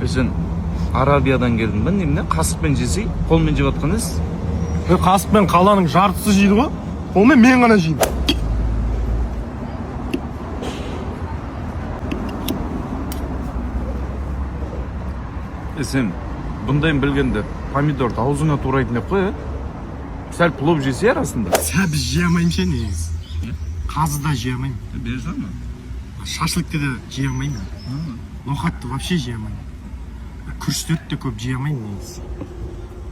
Е, сен Арабиядан келдің ба, немене? Қасықпен жесей, қолмен жеп жатқан ес. Е, қасықпен қаланың жартысы жейді ғой, қолмен мен ғана жеймін. Е, сен бұндайын білгенде помидорды аузыңа турайтын деп қой, е? Сәл плов жесе арасында. Сәбіз жей алмаймын ше негізі. Қазы да жей алмаймын. Бере салма. Шашлыкты да жей алмаймын. Ноқатты вообще жей алмаймын. Күріштерді де көп жей алмаймын негізі.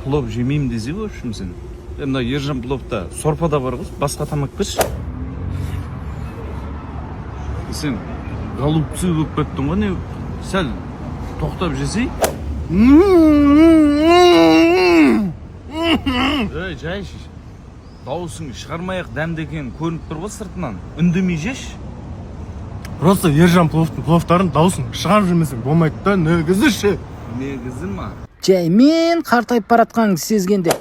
Плов жемеймін десе, в общем, сен. Е, мына Ержан пловта сорпа да бар ғой, басқа тамақ берші. Е, сен голубцы болып кеттің ғой, не? Сәл тоқтап жесей. Ей, жай, дауысың шығармай ақ дәмді екенін көрініп тұр ғой сыртынан. Үндемей жеші. Просто Ержан пловтың пловтарын дауысын шығарып жемесең болмайды да негізі ше. Негізі ма? Жай мен қартайып баратқаныңды сезгенде.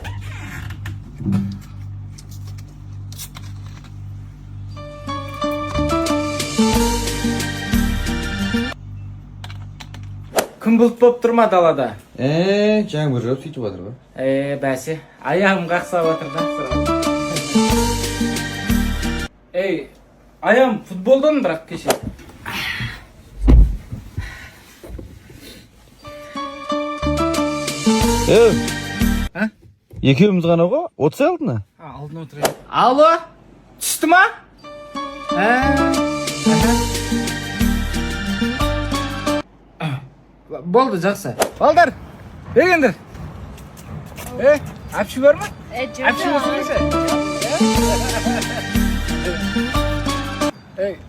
Күн бұлт болып тұр ма далада? Е, жаңбыр жауып сөйтіп жатыр ғой. Е, бәсе, аяғым қақсап жатыр да сразу. Ей, аяғым футболдан бірақ кеше. Е, А? екеуміз ғана ғой, отырсай алдына. А, алдына отырайын. Алло, түсті ма? Ә, аха. Болды, жақсы. Балдар, бергендер. Е, әпші бар ма? Әпші болсын. Ей.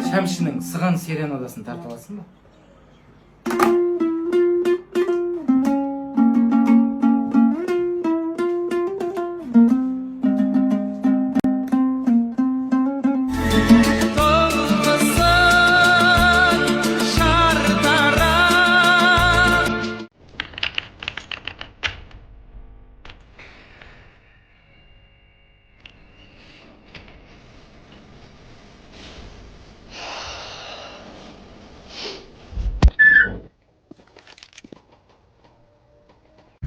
Шәмшінің «Сыған серенадасын» тарта аласың ба?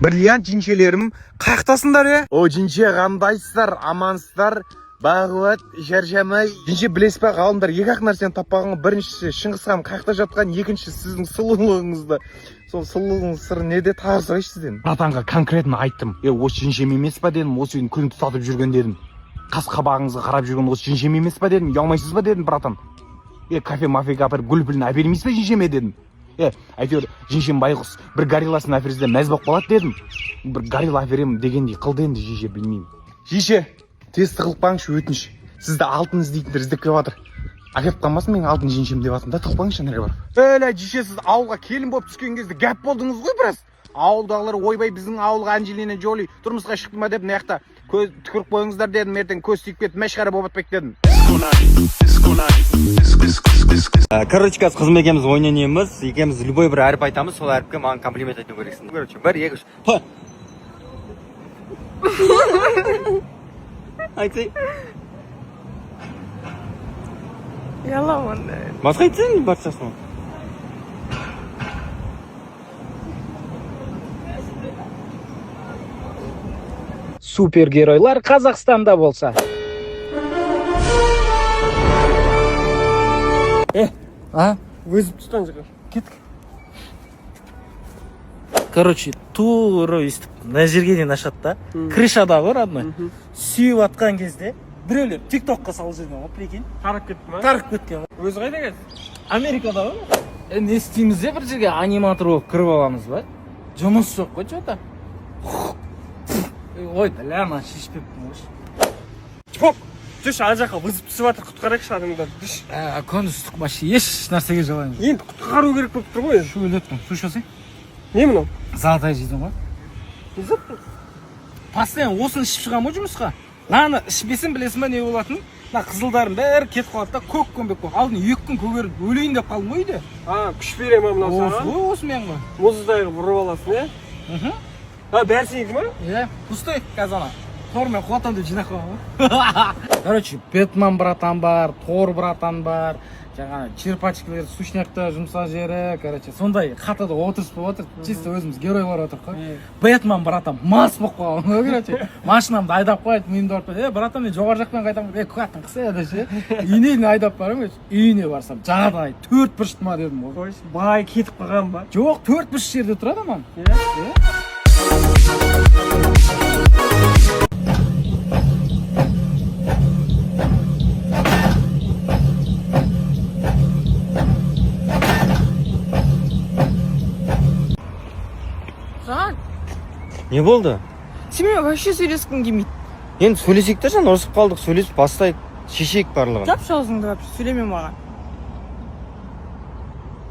Бриллиант жеңшелерім, қаяқтасыңдар, е? О, жеңше, қандайсыздар, амансыздар? Бағуат, шаршамай. Жеңше, білесіз ба, ғалымдар екі ақ нәрсені таппаған: біріншісі Шыңғыс хан қаяқта жатқан, екіншісі сіздің сұлулығыңызды. Сол сұлулығыңыздың сыры неде, тағы сұрайыншы сізден. Братанға конкретно айттым: е, осы жеңшем емес па дедім, осы үйдің күлін тұтатып жүрген дедім, қас қабағыңызға қарап жүрген осы жеңшем емес па дедім, ұялмайсыз ба дедім, братан. Е, кафе мафеге апарып гүл пүлін әпермейсіз ба жеңшеме дедім. Е, әйтеуір жеңшем байғұс бір горилласын әперсе де мәз болып қалады дедім. Бір горилла әперемін дегендей қылды енді жеңше, білмеймін. Жеңше, тез тығылып өтініш, сізді алтын іздейтіндер іздеп келіп жатыр. Әкеліп қалмасын менің алтын жеңшем деп жатырмын да, тығылып ана барып. Өлә, жеңше, сіз ауылға келін болып түскен кезде гәп болдыңыз ғой біраз. Ауылдағылар: «Ойбай, біздің ауылға Анджелина Джоли тұрмысқа шықты ма?» – деп. Мына жақта көз түкіріп қойыңыздар дедім, ертең көз тиіп кетіп мәшһәрі болып жатпайды дедім. Короче, қазір қызым екеуміз ойын ойнаймыз. Екеуміз любой бір әріп айтамыз, сол әріпке маған комплимент айту керексің. Короче, бір, екі, үш. П. Айтсай. Ұяламын. Басқа айтсаң, баршасын. Супергеройлар Қазақстанда болса. А? Өзіп түсті ана жаққа. Кеттік. Короче, тура өйстіп мына жерге дейін ашады да. Крышада ғой, родной. Сүйіп атқан кезде біреулер тик токқа салып жіберген ғой, прикинь. Тарап кетті ма? Тарап кеткен ғой. Өзі қайда қазір? Америкада ғой. Е, не істейміз де, бір жерге аниматор болып кіріп аламыз ба? Жұмыс жоқ қой че то. Ой, бля, мына шешпеппін ғой. Чпок, жүрші, ана жаққа вызов түсіп жатыр, құтқарайықшы адамдарды, жүрші. Ә, күн ыстық, вообще еш нәрсеге желание жоқ. Енді құтқару керек болып тұр ғой енді. Шөлдеп тұрмын, су ішесің? Не мынау? Золотой жейдің ғой. Не зат бұл? Постоянно осыны ішіп шығамын ғой жұмысқа. Мынаны ішпесем, білесің ба не болатынын? Мына қызылдардың бәрі кетіп қалады да, көк көмбек болып. Алдын 2 күн көгеріп өлейін деп қалдым ғой үйде. А, күш бере ма мынау Осы саған? ғой, осымен ғой. Мұздай қылып ұрып аласың, иә? Мхм. А, бәрі сенікі ма? Иә, пустой қазір ана. Тормен құлатамын деп жинап қойған ғой. Короче, Бэтмен братан бар, Тор братан бар, жаңағы черпачкалер, сушнякта жұмсақ жері, короче, сондай хатада отырыс болып отыр, чисто өзіміз герой болып отырмық қой. Бэтмен братан мас болып қалған ғой, короче. Машинамды айдап қояды, миымды ауыртпайды. Е, братан, мен жоғары жақпен қайтамын. Е, қатын қысады ше. Үйіне дейін айдап барамын, короче. Үйіне барсам, жағадан ай, төрт бұрышты ма дедім ғой. Қойшы, бай кетіп қалған ба? Жоқ, төрт бұрыш жерде тұрады аман. Иә? Иә. Жан, Не болды? Сенімен вообще сөйлескім келмейді. Енді сөйлесейік та, жан, ұрысып қалдық, сөйлесіп бастайық, шешейік барлығын. Жапшы аузыңды, вообще сөйлеме маған.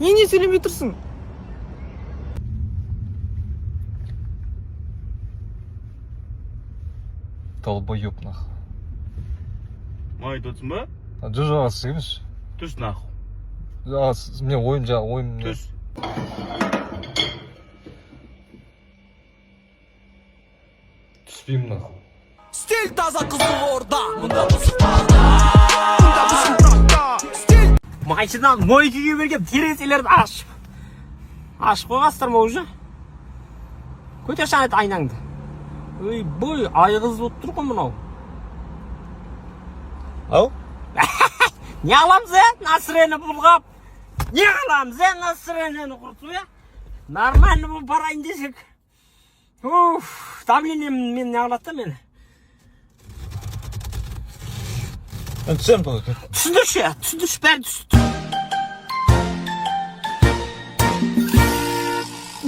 Не сөйлемей тұрсың? Долбоеб нахуй. Маған айтып отырсың ба? Жоқ, жоқ, сіз емес. Түс нахуй. Жоқ, мен ойым жаңа ойым. Түс. Түспеймін нахуй. Стиль таза Қызылорда. Машинаны мойкаға берген, терезелерді ашып. Ашып қойғансыздар ма уже? Көтерші ана айнаңды. Ой, бой, айғыз болып тұр ғой мынау. Ау? Не аламыз, е? Настроение бұлғап. Не қыламыз, е? Настроениені құртып, е? Нормально болып барайын десек. Уф, давлением мен не қылады да мені. Түсемін тоқта. Түсіндірші, түсіндірші, бәрін түсіндір.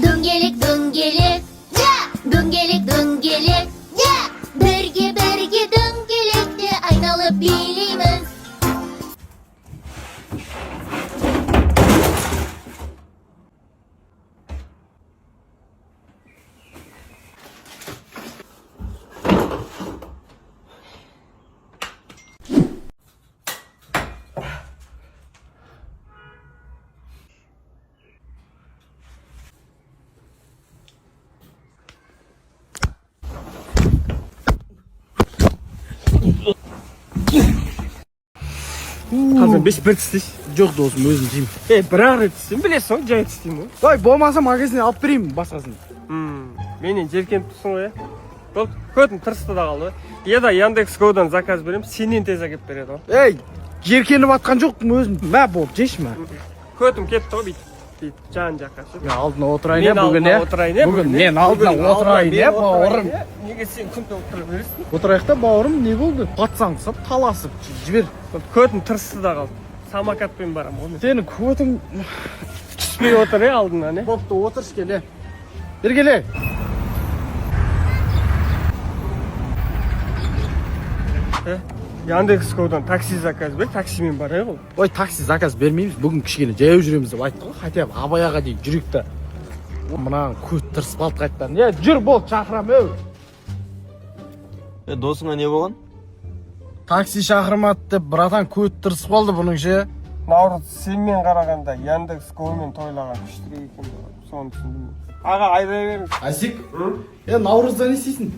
Дөңгелек, дөңгелек, я! Дөңгелек, дөңгелек, я! Бірге, бірге дөңгелекте айналып билейміз. Қазір бес бір тістейші. Жоқ, досым, өзім жеймін. Е, бір ақ рет тістеймін, білесің ғой, жай тістеймін ғой. Ой, болмаса магазиннен алып берейін басқасын. Менен жеркеніп тұрсың ғой, иә? Болды, көтім тырысты да қалды ғой. Я да Яндекс Годан заказ беремін, сенен тез әкеліп береді ғой. Ей, жеркеніп атқан жоқпын өзім. Мә, болды, жеші, мә. Көтім кетті ғой бүйтіп, бүйтіп жан жаққа ше. Мен алдына отырайын, иә, Мен бүгін, алдына иә. отырайын, иә, Бүгін бүгін, мен алдына Бүгін алдына отырайын, мен иә, отырайын, бауырым. иә. Неге сен күнде отыра бересің? Отырайық та, бауырым, не болды? Қатсаң қысып, таласып жібер. Көтім тырысты да қалды. Самокатпен барамын ғой мен. Сенің көтің Түспей отыр, иә, алдынан, иә. Бопты, отыршы, келе. Бері келе. Яндекс Годан такси заказ бер, таксимен барайық ғой. Ой, такси заказ бермейміз. Бүгін кішкене жаяу жүреміз деп айттық қой. Хотя бы Абаяға дейін жүрейік та. Мынаның көт тырысып қалды қайтадан. Е, жүр, болды, шақырамын, еу. Е, досыңа не болған? Такси шақырмады деп, братан, көт тырысып қалды бұның ше. Наурыз сенмен қарағанда Яндекс Гомен тойлаған күштірек екен деп соны түсіндім. Аға, айдай беріңіз. Асик, е, наурызда не істейсің?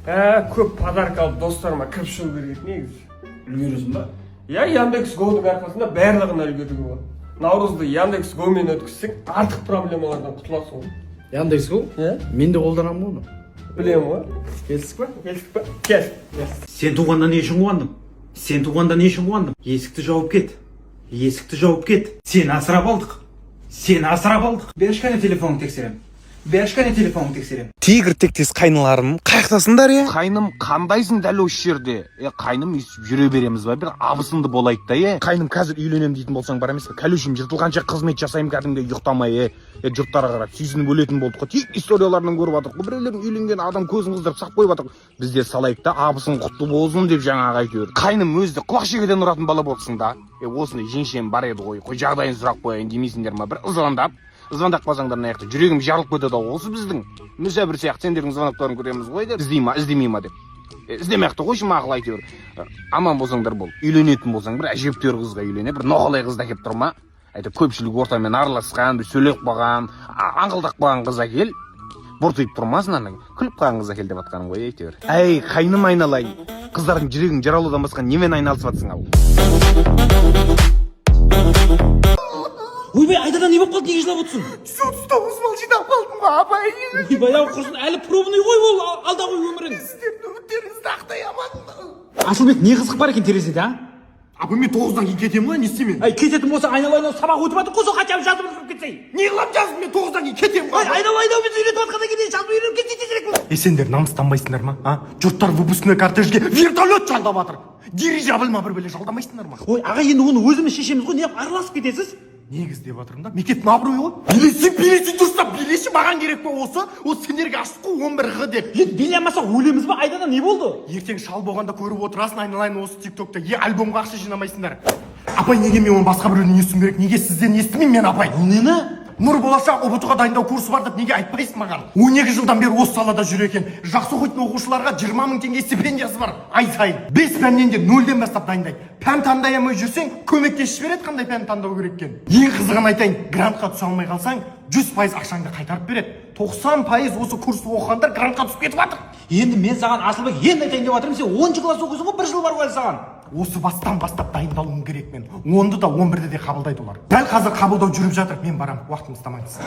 Ә, көп подарка алып достарыма кіріп шығу керек еді негізі. Үлгересің ба? Иә, Яндекс Гоның арқасында барлығына үлгеруге болады. Наурызды Яндекс Гомен өткізсең, артық проблемалардан құтыласың ғой. Яндекс Го? Иә. Мен де қолданамын ғой оны. Білемін ғой. Келістік па? Келістік па? Кел. Сен туғанда не үшін қуандым? Сен туғанда не үшін қуандым? Есікті жауып кет. Есікті жауып кет. Сені асырап алдық. Сені асырап алдық. Берші кәне, телефоныңды тексерем. Берші кәне, телефоныңды тексерем. Тигр тектес қайныларым, қаяқтасыңдар, е? Қайным, қандайсың дәл осы жерде? Е, қайным, өйстіп жүре береміз ба? Бір абысынды болайық та, е. Қайным, қазір үйленемін дейтін болсаң бар емес пе? Кәлөшім жыртылғанша қызмет жасаймын кәдімгі ұйықтамай, е. Е, жұрттарға қарап сүйсініп өлетін болдық қой. Тек историяларынан көріп жатырық қой. Біреулердің үйленген адам көзін қыздырып сап қойып жатыр. Біздер салайық та, абысын құтты болсын деп жаңағы әйтеуір. Қайным өзі де құлақ шекеден ұратын бала болыпсың да. Е, осындай жеңшем бар еді ғой. Қой, жағдайын сұрап қояйын демейсіңдер ма? Бір звондап. Звондап қалсаңдар, мына жақта жүрегім жарылып кетеді ау. Осы біздің мүсәпір сияқты сендердің звоноктарың көреміз ғой деп. Іздей ма, іздемей ма деп. Іздемей ақ та қойшы, мақұл, әйтеуір. Аман болсаңдар бол. Үйленетін болсаң, бір әжептәуір қызға үйлен, бір ноқалай қызды әкеліп тұрма. Әйтеуір көпшілік ортамен араласқан, бір сөйлеп қалған, аңқылдап қалған қыз әкел. Бұртиып тұрмасын ана, күліп қалған қыз әкел деп жатқаным ғой, әйтеуір. Әй, қайным айналайын, қыздардың жүрегін жаралаудан басқа немен айналысып жатсың ал? Ойбай, Айдана, не болып қалды? Неге жылап отырсың? 139 балл жинап қалдым ғой, апай. Ойбай ау, құрсын, әлі пробный ғой ол, алда ғой өмірің. Сіздердің үміттеріңізді ақтай алмадым. Асылбек, не қызық бар екен терезеде, а? Апа, мен 9-дан кейін кетемін ғой, не істеймін? Әй, кететін болса, айналайын, ол сабақ өтіп жатыр ғой, сол хотя бы жазып үлгеріп кетсей. Не қыламын жазып, мен 9-дан кейін кетемін ғой. Ай, айналайын ау, біз үйретіп жатқаннан кейін жазып үйреніп кетсе тезірек. Е, сендер намыстанбайсыңдар ма, а? Жұрттар выпускной кортежге вертолет жалдап жатыр, дирижабль ма, бір бәле жалдамайсыңдар ма? Ой, аға, енді оны өзіміз шешеміз ғой, неғып араласып кетесіз? Негіз деп жатырмын да, мектептің абыройы ғой. Билесе, билесе, дұрыстап билеші. Маған керек па осы? Осы сендерге ашық қой, 11 ғ деп. Енді билей алмасақ, өлеміз ба, Айдана, не болды? Ертең шал болғанда көріп отырасың, айналайын, осы тик токта. Е, альбомға ақша жинамайсыңдар. Апай, неге мен оны басқа біреуден естуім керек? Неге сізден естімеймін мен, апай? Ол нені? Нұр болашақ ҰБТ ға дайындау курсы бар деп неге айтпайсыз маған? 12 жылдан бері осы салада жүр екен. Жақсы оқитын оқушыларға 20 000 теңге стипендиясы бар ай сайын. Бес пәннен де нөлден бастап дайындайды. Пән таңдай алмай жүрсең, көмектесіп жібереді қандай пән таңдау керек екенін. Ең қызығын айтайын, грантқа түсе алмай қалсаң, 100% ақшаңды қайтарып береді. 90% осы курсты оқығандар грантқа түсіп кетіп жатыр. Енді мен саған, Асылбек, енді айтайын деп жатырмын, сен 10-класс оқисың ғой, бір жыл бар ғой әлі саған. Осы бастан бастап дайындалуым керек мен. 10-ды да, 11-ді де қабылдайды олар. Дәл қазір қабылдау жүріп жатыр. Мен барамын, уақытымды ұстамаңыз.